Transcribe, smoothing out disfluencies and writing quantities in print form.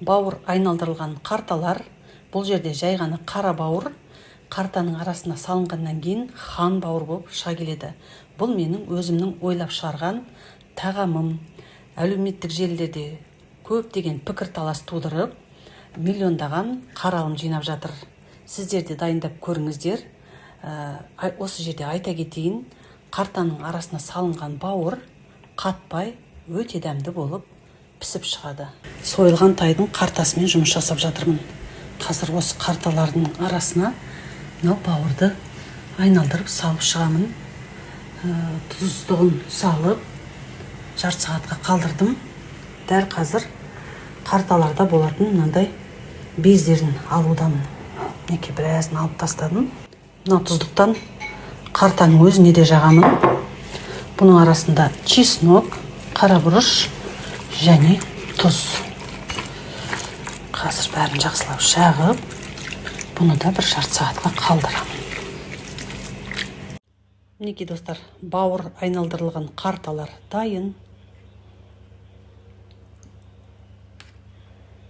Бауыр айналдырылған қарталар. Бұл жерде жай ғана қара бауыр қартаның арасына салынғаннан кейін хан бауыр болып шыға келеді. Бұл менің өзімнің ойлап шығарған тағамым. Әлеуметтік желілерде көптеген пікірталас тудырып, миллиондаған қаралым жинап жатыр. Сіздер де дайындап көріңіздер. Осы жерде айта кетейін, қартаның арасына салынған бауыр қатпай, өте дәмді болып пісіп шығады. Сойылған тайдың қартасымен жұмыс жасап жатырмын. Қазір осы қарталардың арасына мынау бауырды айналдырып салып шығамын. Тұздығын салып, жарты сағатқа қалдырдым. Дәл қазір қарталарда болатын мынандай бездерін алудамын. Мінекей, біразын алып тастадым. Мына тұздықтан қартаның өзіне де жағамын. Бұның арасында чеснок, қара бұрыш және тұз. Қазір бәрін жақсылап жағып, бұны да бір жарты сағатқа қалдырамын. Мінекей, достар, бауыр айналдырылған қарталар дайын.